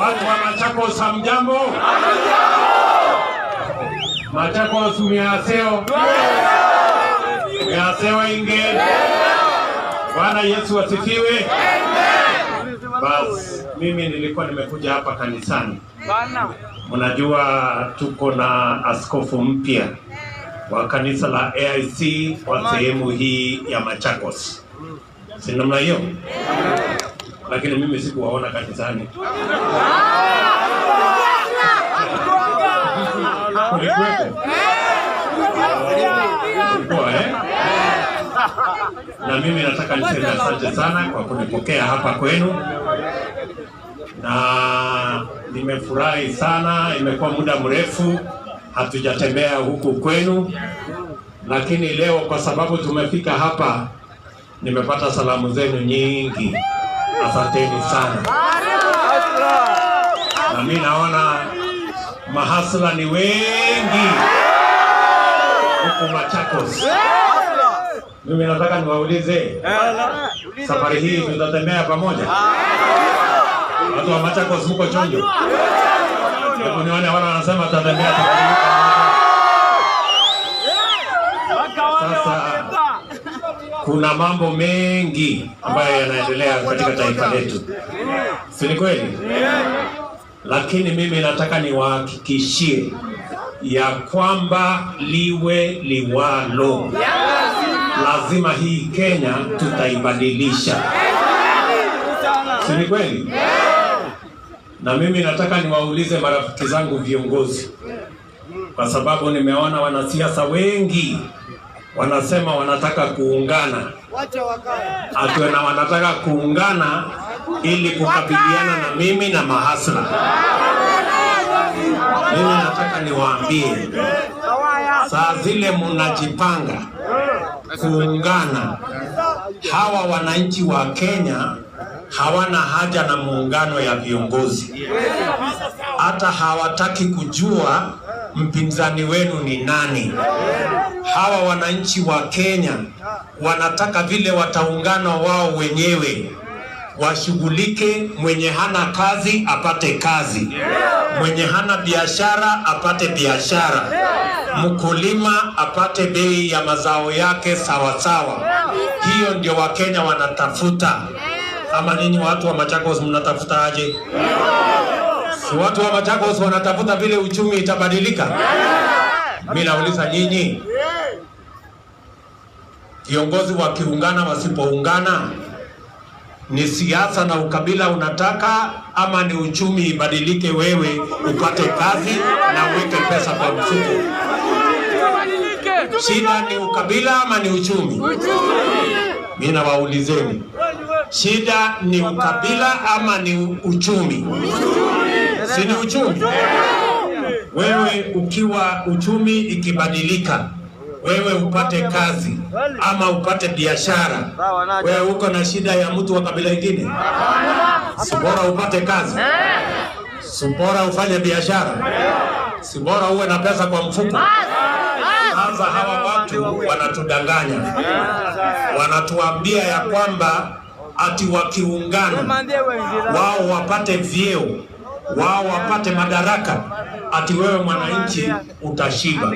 Watu wa Machakos hamjambo? Machakos miaseo. Miaseo inge. Bwana Yesu asifiwe. Bas, mimi nilikuwa nimekuja hapa kanisani. Mnajua tuko na askofu mpya wa kanisa la AIC kwa sehemu hii ya Machakos. Si namna hiyo? Lakini mimi sikuwaona kanisani. Kulikuwepo? Kulikuwa, eh? Na mimi nataka niseme asante sana kwa kunipokea hapa kwenu, na nimefurahi sana. Imekuwa muda mrefu hatujatembea huku kwenu, lakini leo kwa sababu tumefika hapa, nimepata salamu zenu nyingi. Asanteni sana. Na mimi naona mahasla ni wengi huku Machakos. Mimi nataka niwaulize, safari hii tutatembea pamoja? Watu wa Machakos mko chonjo? Hebu nione wale wanasema tutatembea safari hii pamoja. Sasa kuna mambo mengi ambayo yanaendelea katika taifa letu, si ni kweli? Lakini mimi nataka niwahakikishie ya kwamba liwe liwalo, lazima hii Kenya tutaibadilisha, si ni kweli? Na mimi nataka niwaulize marafiki zangu viongozi, kwa sababu nimeona wanasiasa wengi wanasema wanataka kuungana, ati na wanataka kuungana ili kukabiliana na mimi na mahasla. Mimi nataka niwaambie, saa zile mnajipanga kuungana, hawa wananchi wa Kenya hawana haja na muungano ya viongozi, hata hawataki kujua mpinzani wenu ni nani. Hawa wananchi wa Kenya wanataka vile wataungana wao wenyewe washughulike. Mwenye hana kazi apate kazi, mwenye hana biashara apate biashara, mkulima apate bei ya mazao yake sawa sawa. Hiyo ndio Wakenya wanatafuta. Ama ninyi watu wa Machakos mnatafuta aje? Si watu wa Machakos wanatafuta vile uchumi itabadilika? Mimi nauliza nyinyi, viongozi wakiungana, wasipoungana, ni siasa na ukabila unataka ama ni uchumi ibadilike, wewe upate kazi na uweke pesa kwa mfuko? Shida ni ukabila ama ni uchumi? Mimi nawaulizeni, shida ni ukabila ama ni uchumi? Si ni uchumi? Wewe ukiwa uchumi ikibadilika, wewe upate kazi ama upate biashara, wewe uko na shida ya mtu wa kabila ingine? Si bora upate kazi? Si bora ufanye biashara? Si bora uwe na pesa kwa mfuko? Sasa hawa watu wanatudanganya, wanatuambia ya kwamba ati wakiungana wao wapate vyeo, wao wapate madaraka, ati wewe mwananchi utashiba.